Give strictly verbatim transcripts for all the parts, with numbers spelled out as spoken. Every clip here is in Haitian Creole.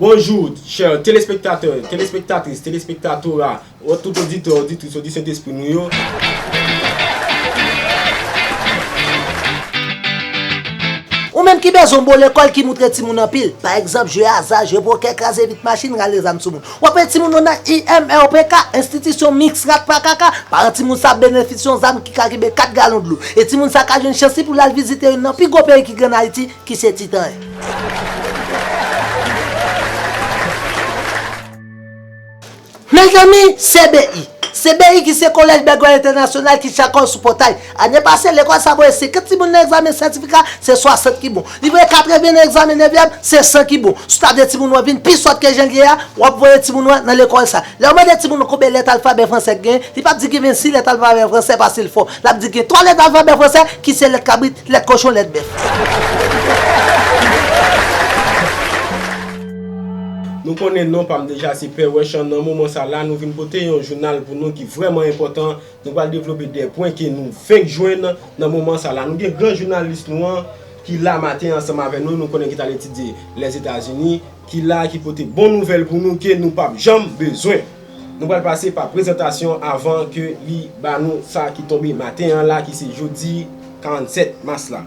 Bonjou, chè telespektatè, telespektatris, telespektatora, tout oditè, oditris, oditris Sentespri nou yo. Ou menm ki bezwen yon bon lekòl ki moutre timoun anpil, pa egzanp, jwe aza, jwe pokè, kraze vit machin, rale zam sou moun. W ap wè timoun yo nan I M R P K, enstitisyon miks rat pa kaka, paran timoun sa ap benefisye yon zam ki ka kenbe kat galon dlo. E timoun sa ka jwenn chans li pou l al vizite youn nan pi gwo peyi ki Grann Ayiti, ki se Titan. Mezanmi, C B I. C B I ki se Kolèj Bègwèl Entènasyonal ki chakòl sou pòtay. Ane pase, lekòl sa voye senkant timoun nan egzamen sètifika, se swasant ki bon. Li voye katreven nan egzamen nevyèm, se san ki bon. Si w ta vle timoun w vin pi sòt ke jan l ye a, w ap voye timoun w nan lekòl sa. Lè w mande timoun w konbyen lèt alfabè fransè k gen, li p ap di gen vennsis lèt alfabè fransè paske l fò. L ap di gen twa lèt alfabè fransè ki se lèt kabrit, lèt kochon, lèt bèf. Nou konnen non pa m deja, se Pè Wèch. Nan moman sa la, nou vin pote yon jounal pou nou ki vrèman enpòtan. Nou pral devlope de pwen ke nou fenk jwenn nan moman sa la. Nou gen gran jounalis nou an ki la maten ansanm avè nou. Nou konnen ki t al etidye Lèzetazini, ki la, ki pote bon nouvèl pou nou ke nou p ap janm bezwen. Nou pral pase pa prezantasyon avan ke li ba nou sa ki tonbe maten an la, ki se jodi karannsèt mas la.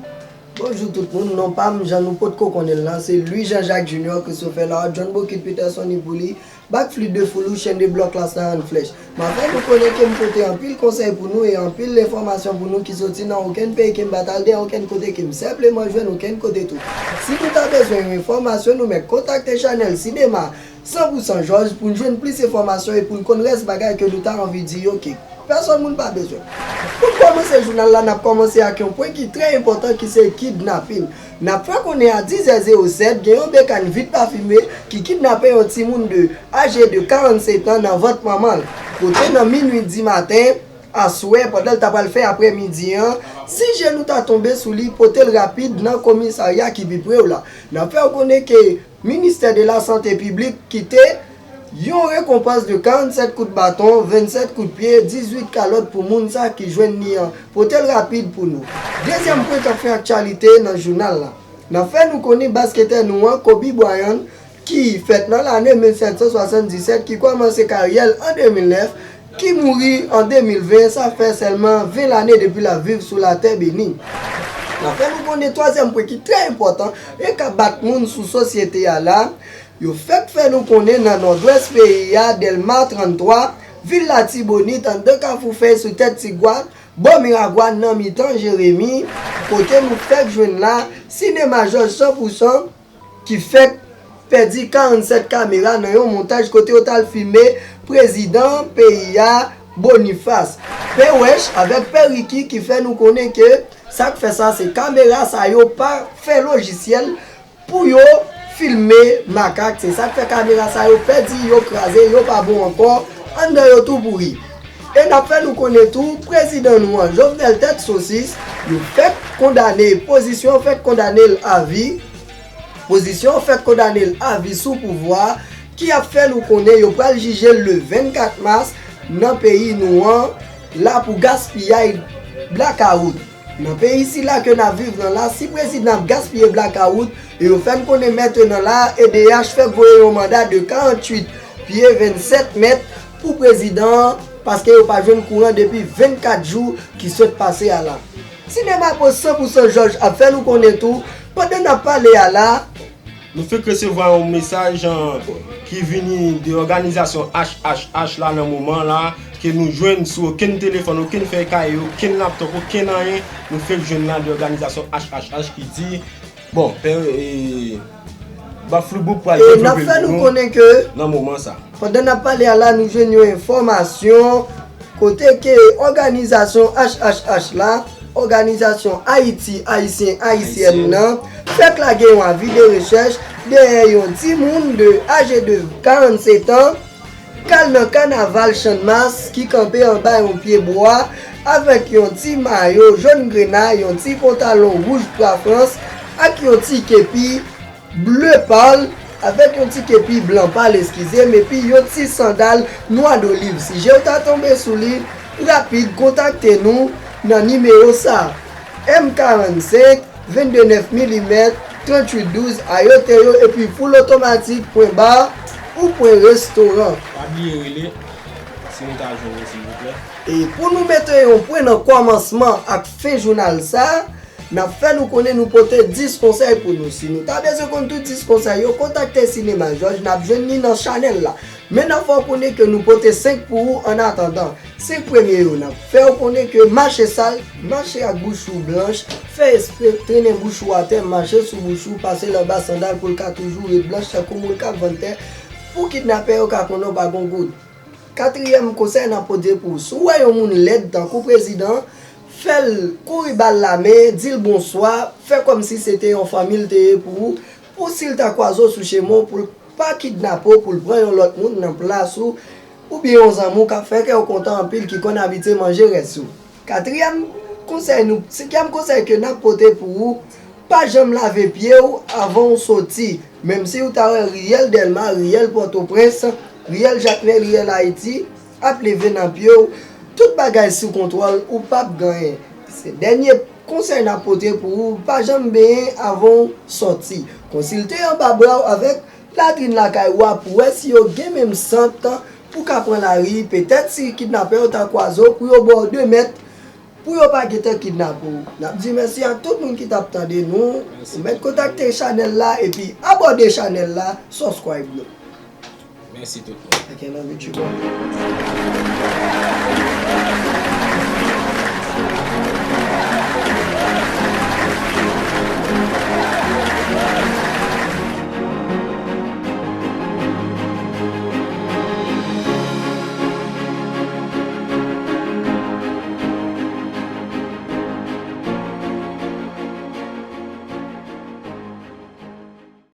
Bonjou tout moun, non pa m, jan nou potko konnen l lan, se Louis Jean Jacques Junior Christopher Larocque John Bokit Peterson Ipouli, Bak Flit de Foulou, Chen de Blòk Las Larann Flèch. M ap fè nou konnen ke m pote anpil konsèy pou nou e anpil enfòmasyon pou nou ki soti nan okenn peyi ke m pa t al, de okenn kote ke m senpleman jwenn okenn kote tou. Si nou ta bezwen yon enfòmasyon, nou mèt kontakte chanèl Sinema San pou san Jòj pou n jwenn plis enfòmasyon e pou n konn rès bagay ke nou ta anvi di yo ke pèsòn moun pa bezwen. Pou n kòmanse jounal la, n ap kòmanse ak yon pwen ki trè enpòtan ki se kidnapin. N ap fè konnen a diz è zewo sèt, gen yon bekàn vit pafime ki kidnape yon timoun de aje de karannsèt an nan vant manman l. Kote nan minui di maten, aswè, pandan l ta pral fè aprèmidi an, si je nou ta tonbe sou li, pote l rapid nan komisarya ki pi pre w la. N ap fè w konnen ke Ministè de la Sante Piblik kite yon rekonpans de karannsèt kout baton, vennsèt kout pye, dizuit kalòt pou moun sa ki jwenn li an. Pote l rapid pou nou. Dezyèm pwen k ap fè aktyalite nan jounal la. N ap fè nou konnen basketè nou an, Kobe Bryant, ki fèt nan lane mil sèt san swasanndisèt, ki kòmanse karyè l an de mil nèf, ki mouri an de mil ven, sa fè sèlman ven lane depi l ap viv sou latè beni. N ap fè nou konnen twazyèm pwen ki trè enpòtan e k ap bat moun sou sosyete a la, yo fèk fè nou konnen nan nòdwès peyi a, Dèlma tranntwa, vil Latibonit, anndan Kafou Fèy sou tèt Tigwav, bò Miragwàn nan mitan Jeremi, kote nou fèk jwenn la, sinema Jòj san pou san, ki fèk pèdi karannsèt kamera nan yon montaj kote yo t al filme prezidan peyi a, Boniface. Pè Wèch avèk Pè Ricky ki fè nou konnen ke sa k fè sa se kamera sa yo pa fè lojisyèl pou yo filme makak. Se sa k fè kamera sa yo pèdi, yo kraze, yo pa bon ankò, anndan yo tou pouri. E n ap fè nou konnen tou, prezidan nou an, Jovenel Tèt Sosis, yo fèk kondane, pozisyon an fèk kondane l avi. Pozisyon an fèk kondane l avi sou pouvwa, ki ap fè nou konnen yo pral jije l le vennkat mas nan peyi nou an la pou gaspiyay blakawout. Nan peyi sila ke n ap viv nan la, si prezidan ap gaspiye blakawout, e yo fè n konnen mentenan la, E D H fèk voye yon manda de karanntuit pye vennsèt mèt pou prezidan an, paske yo pa jwenn kouran depi vennkat jou ki sot pase a la. Sinema Post san pou san Jòj ap fè nou konnen tou, pandan n ap pale a la, nou fèk resevwa yon mesaj, an, ki vini de òganizasyon H H H la nan moman la, ke nou jwenn sou okenn telefòn, okenn fèy kaye, okenn laptòp, okenn anyen, nou fèk jwenn la de òganizasyon H H H ki di, bon, pè, e, Baflou Bouk pral devlope l pou nou nan moman sa. Pandan n ap pale a la, nou jwenn yon enfòmasyon kote ke òganizasyon H H H la, òganizasyon Ayiti, Ayisyen, Ayisyèn nan, fèk lage yon avi de rechèch dèyè yon timoun de aje de karannsèt an k al nan kanaval Channmas ki kanpe anba yon pye bwa avèk yon ti mayo jòn grena, yon ti pantalon wouj pal Frans ak yon ti kepi ble pal, avèk yon ti kepi blan pal, eskize m, epi yon ti sandal nwa doliv. Si je w ta tonbe sou li, rapid, kontakte nou nan nimewo sa a, M karannsenk, vennde nèf milimèt, tranntuit douz, Ayotte yo, epi Full Automatic, pwen ba, ou pwen restoran. Pa bliye rele, si nou ta jwenn nou, silvouplè. E pou nou mete yon pwen nan kòmansman ak fen jounal sa, n ap fè nou konnen nou pote dis konsèy pou nou. Si nou ta bezwen konn tout dis konsèy yo, kontakte Sinema Jòj, n ap jwenn li nan chanèl la. Men n ap fè w konnen ke nou pote senk pou ou annatandan. Senk premye yo, n ap fè w konnen ke mache sal, mache ak bouch ou blanch, fè espre, trennen bouch ou atè, mache sou bouch ou, pase l anba sandal pou l ka toujou ret blanch tankou moun k ap vann tè, pou kidnapè yo ka konnen w pa gen goud. Katriyèm konsèy n ap pote pou ou, si w wè yon moun lèd tankou prezidan, fè l kouri ba l lamen, di l bonswa, fè kòmsi se te yon fanmi l te ye pou ou, pou si l ta kwaze w sou chemen w, pou l pa kidnape w, pou l pran yon lòt moun nan plas ou, oubyen yon zanmi w k ap fè kè w kontan anpil ki konn abitye manje rès ou. Katriyèm konsèy nou, senkyèm konsèy ke n ap pote pou ou, pa janm lave pye w avan w soti. Menm si w ta wè riyèl Dèlma, riyèl Pòtoprens, riyèl Jakmèl, riyèl Ayiti ap leve nan pye w, tout bagay sou kontwòl, ou p ap gen anyen. Se dènye konsèy n ap pote pou ou, pa janm benyen avan w sòti. Konsilte anba bra w avèk latrin lakay ou a pou wè si yo gen menm sant, pou w ka pran lari. Petèt si kidnapè yo ta kwaze w, pou yo ba w de mèt, pou yo pa gentan kidnape w. N ap di mèsi ak tout moun ki t ap tande nou. Ou mèt kontakte chanèl la epi abòne chanèl la, subscribe nou. Mèsi tout moun. Ok, love you, Chico.